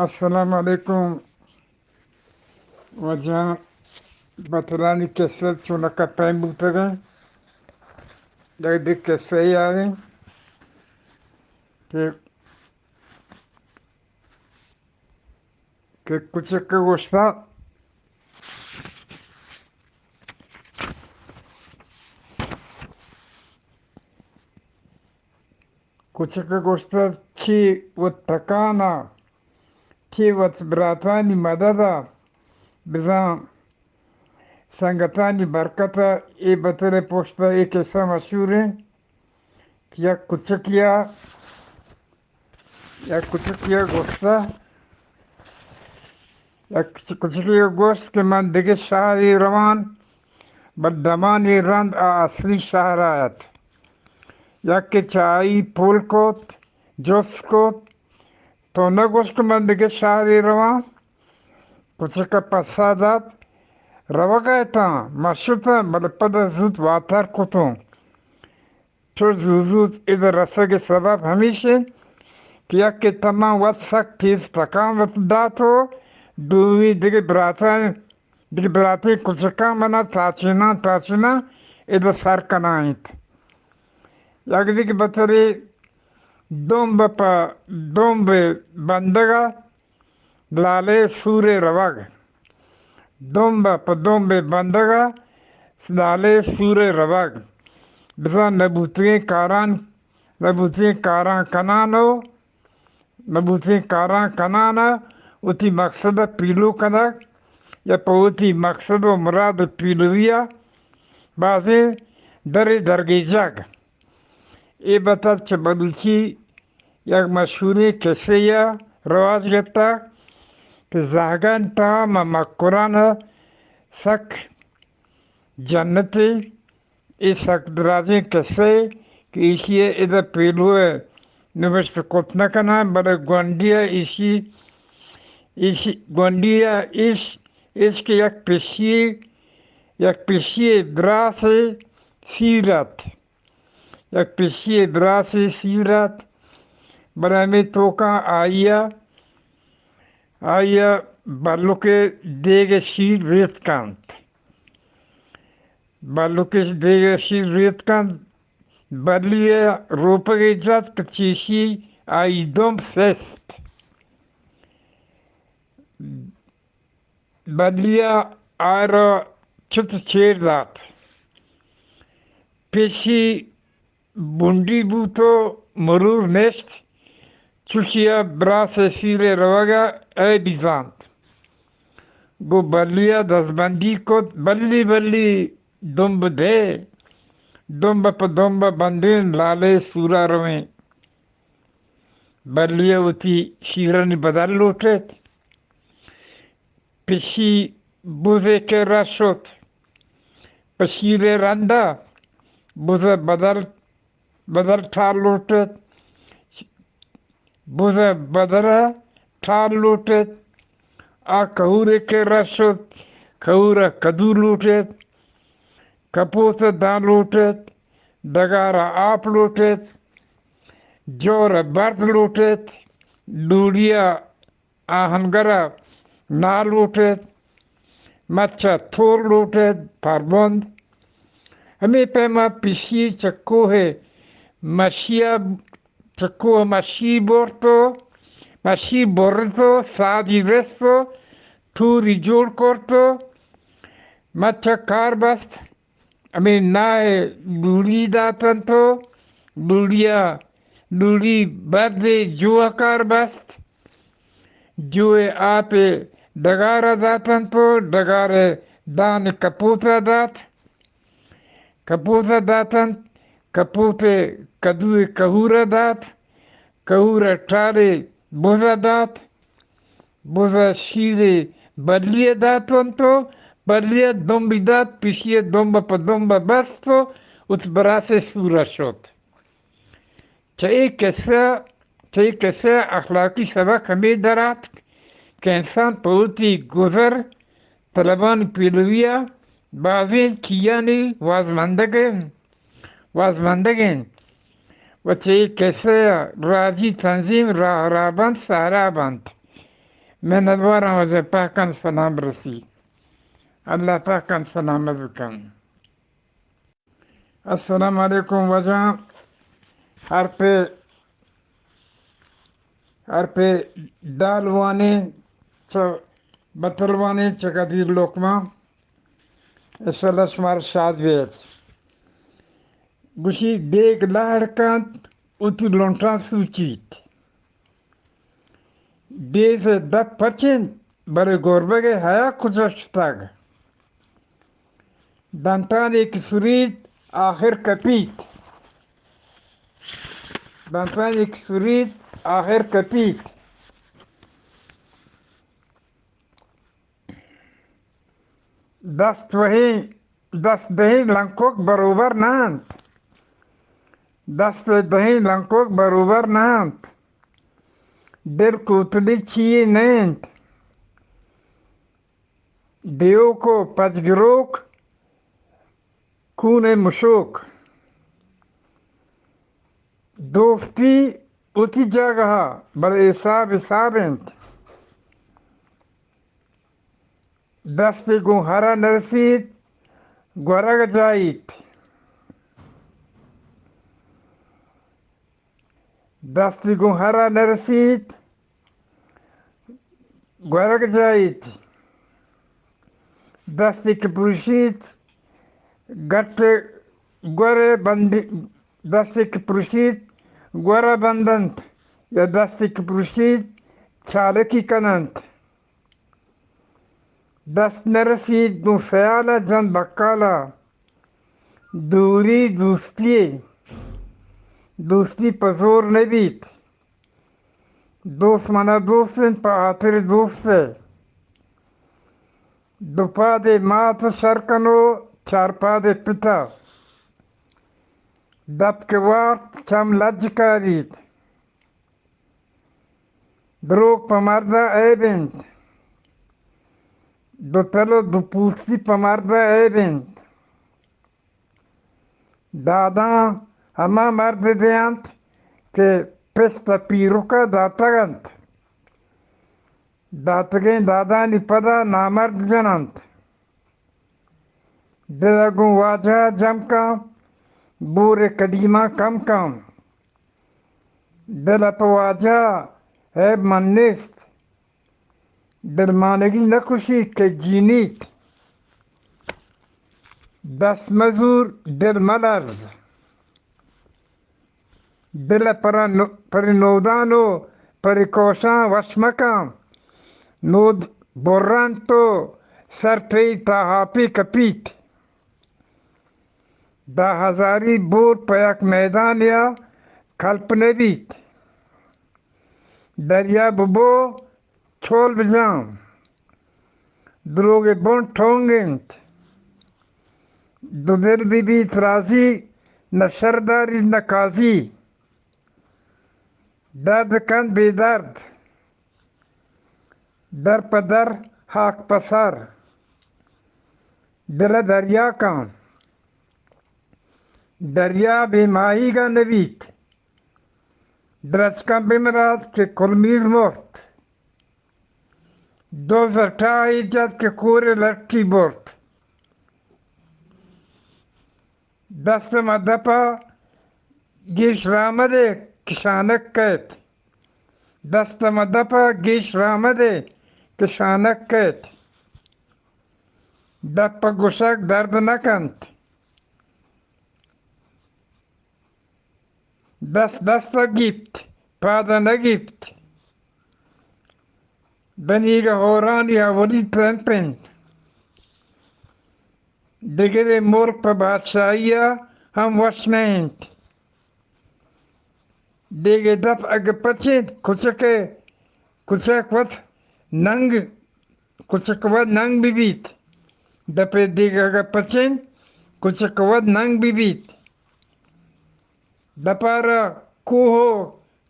السلام علیکم۔ واجہ بتلانی قصہ چونکا پیم بوتگیں، یک دگہ قصہ یاریں کہ، کہ کچک گوشتا، کچک گوشت، چی وت تکانا، چی وت براتانی مددا، بزاں سنگتانی برکتا اے بتل پشتا اے قصہ مشہوریں کہ یک کچکیا، یک کچکیا گوشتا، یک کچ-، کچکیا گوشت کہ من دگہ شہرے روان، بل دمانے رند آ اصلی شہرا ات۔ یکے چہ آئی پول کت، جست کت، تو نہ گوش کہ من دگہ شہرے رواں؟ کچک ء پسہ دات، روگ ء اتاں، من شتاں، بلے پدا زوت واتر کتوں۔ چو زوت زوت ادا رسگ ء سبب ہمیش انت کہ یکے تماں وت سک تیز تکان وت دات و دومی دگہ براتاں دگہ براتیں کچکاں منا تاچیناں تاچیناں ادا سر کنائینت۔ یک دگہ بترے دمب پہ دمب بندگ ء لالے سورے روگ، دمب پہ دمب بندگ ء لالے سورے روگ، بزاں نبوتگیں کاراں، نبوتگیں کاراں کنان و نبوتیں کاراں کنان ء وتی مقصد ء پیلو کنگ یا پہ وتی مقصد و مراد پیلوی ء بازیں درے درگیجگ۔ اے بتل چہ بلوچی یک مشہوریں کسے ء رواج گپتگ کہ زہگانی تہا ماں مکران ء سک جنتے اے سک درازیں کسہ ء کہ ایشی ء ادا پیلو ء نبشت کت نہ کناں، بلے گونڈی ء ایشی، ایشی، گونڈی ء ایش، ایش کہ یک پشی، یک پشی ء براس ء سیر ات، یک پشی ء براس ء سیر ات، بلے ہمے توکاں آئی ء، آئی ء بلک ء دیگ ء شیر ریت کنت۔ بلکش دیگ ء شیر ریت کنت، بلی ء روپگے جت کہ چیشی آئی دمب سست۔ بلی ء آئرا چت چیر دات۔ پیشی بنڈی بوت و مرور نشت، چوشی ء براس ء سیر ء روگ ء عیبی زانت۔ گوں بلی ء دزبندی کت، بلی بلی دمب دے، دمب پہ دمب بندیں لالے سورا رویں۔ بلی ء وتی شیرانی بدل لوٹ ایت۔ پشی بز ء کرا شت۔ پہ شیر ء رند ء بز ء بدل، بدل ٹال لوٹ ایت۔ بز ء بدل ء ٹال لوٹ ایت۔ آ کہور ء کرا شت۔ کہور ء کدو لوٹ ایت۔ کپوت ء داں لوٹ ایت۔ ڈگار ء آپ لوٹ ایت۔ جور ء برد لوٹ ایت۔ ڈوڑی ء آہنگر ء ناہ لوٹ ایت، مچ ء تور لوٹ ایت، پربند۔ ہمے پیم ء پشی چہ کوہ ء مشی ء، چہ کوہ ء مشی برت و مشی برت و سادی رست و ٹوری جوڑ کرت و مچ ء کار بست۔ ہمے ناہ ء ڈوڑی داتنت و ڈوڑی ء، ڈوڑی برد ء جو ء کار بست۔ جو ء آپ ء ڈگار ء داتنت و ڈگار ء دان کپوت ء دات۔ کپوت ء داتنت، کپوت ء کدو ء کہور ء دات، کہور ء ٹال ء بز ء دات۔ بز ء شیر ء بلی ء دات انت و بلی ء دمبی دات، پشی ء دمب پہ دمب ء بست و وت براس ء سور ء شت۔ چہ اے کسہ، چہ اے کسہ ء اخلاقی سبق ہمے در آتک کہ انسان پہ وتی گزر طلبانی پیلوی ء بازیں چیانی وازمندگ ء وازمندگ انت و چہ اے کسہ ء راجی تنظیم راہ ء راہ بنت، سہرا بنت۔ منتواراں واجہ، پاکاں سلام رسی۔ اللہ پاکاں سلامت بکن۔ السلام علیکم واجہ۔ ہر پہ، ہر پہ ڈال وانی چہ بتل وانی چہ قدیر لوکما۔ انشاءاللہ شمار شاد بیت۔ گوشی دیگ لہڑ کنت، وتی لنٹاں سوچیت۔ دیز ءِ دپ پچ انت، بلے گوربگ ءِ حیا کجا شتگ؟ دنتانی کہ سریت، آخر کپیت۔ دنتانی کہ سریت، آخر کپیت۔ دست وہیں، دست دہیں لنکک بروبر نہ انت۔ دست دہیں لنکک بروبر نہ انت۔ دل کوتلی چیے نہ انت۔ دیوک و پجگروک، کون مشوک۔ دوستی وتی جاگہ، بلے حساب حساب انت۔ دستے گوں ہرا نرسیت، گورگ جائیت۔ دستے گوں ہرا نرسیت، گورگ جائیت۔ دستے کہ پروشیت، گٹ گور بند، دستے کہ پروشیت، گور بندنت، یا دستے کہ پروشیت، چالکی کننت۔ دست نرسیت گوں سیال ءَ جنت بکال ءَ۔ دوری دوستی ءِ، دوستی پہ زور نہ بیت۔ دوست منا دوست انت پہ ہاتر دوست ءَ۔ دو پادے مات شر کنو، چار پادے پتا۔ دپ کہ وارت چم لج کاریت۔ دروگ پہ مرد ءَ عیب انت۔ دو تل و دو پوستی پہ مرد ءَ عیب انت۔ داداں ہما مرد دینت کہ پست ءَ پیرک ءَ داتگ انت۔ داتگیں دادانی پدا نامرد جننت۔ دل ءَ گوں واجہ ءَ جم کن، بور ءِ کلیماں کم کن۔ دل ءَ پہ واجہ ءَ عیب من نیست۔ دلمانگی نہ کشیت کہ جینیت۔ دست مزور، دل ملرز۔ دل ءَ پر نو-، پر نودان و پر کوشاں وش مکن۔ نود برنت و سر تئی تاہاپی کپیت۔ دہ ہزاری بور پہ یک میدانے ءَ کلپ نہ بیت۔ دریا ببو چول بجاں۔ دروگ ءِ بن ٹونگ انت۔ دو دل بہ بیت رازی، نہ شرداری نہ قاضی۔ درد کن بے درد، در پہ در، ہاک پہ سر۔ دل ءَ دریا کن، دریا بے ماہیگ ءَ نہ بیت۔ درچکاں بمرات کہ کلمیر مرت۔ دز ءَ ٹاہی جت کہ کور ءِ لٹی برت۔ دست مہ دپ ءَ گیش رامدے کہ شانک کئیت۔ دست مہ دپ ءَ گیش رامدے کہ شانک کئیت۔ دپ ءِ گوشگ درد نہ کنت۔ دست دست ءَ گیپت، پاد ءَ نہ گیپت۔ دنیگ ءَ ہورانی اولی ترمپ انت۔ دگرے ملک پہ بادشاہی ءَ ہم وش نہ انت۔ دیگے دپ اگہ پچ انت، کچک ءِ، کچک وت ننگ، کچک وت ننگ بہ بیت۔ دپے دیگ اگہ پچ انت، کچک وت ننگ بہ بیت۔ دپ ءَ را کوہ و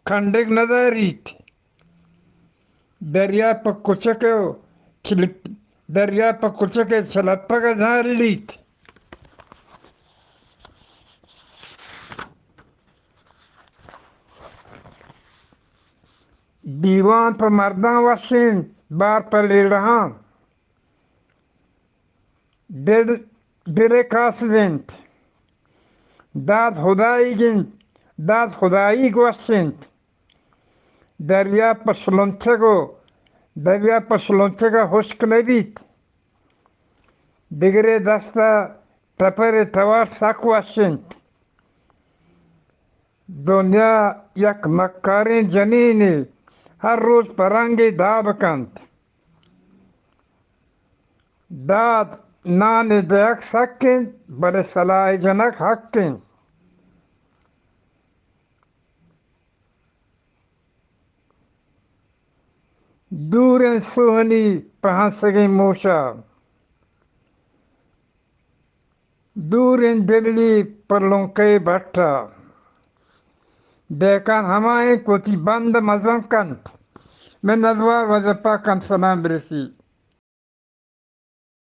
کنڈگ نہ داریت۔ دریا پہ کچک ءِ چلپ-، دریا پہ کچک ءِ چلپگ ءَ نہ ہلیت۔ دیوان پہ مرداں وش انت، بار پہ لیڑہاں دل، دل ءِ قاصد انت۔ داد خدائیگ انت، داد خدائیگ وش انت۔ دریا پہ شلنچگ ءَ، دریا پہ شلنچگ ءَ ہشک نہ بیت۔ دگرے دست ءَ ٹپر ءِ توار سک وش انت۔ دنیا یک مکاریں جنینے، ہر روچ پہ رنگے داب کنت۔ داد نان ءِ دئیگ سک انت، بلے سلاہ ءِ جنگ حق انت۔ دوریں سوہنی پہ ہنسگیں موشا، دوریں دلی پہ لنکئے بٹا۔ دہکان ہمائیں کہ وتی بند مزن کنت، منتوار وجپا کنت سلام برسی۔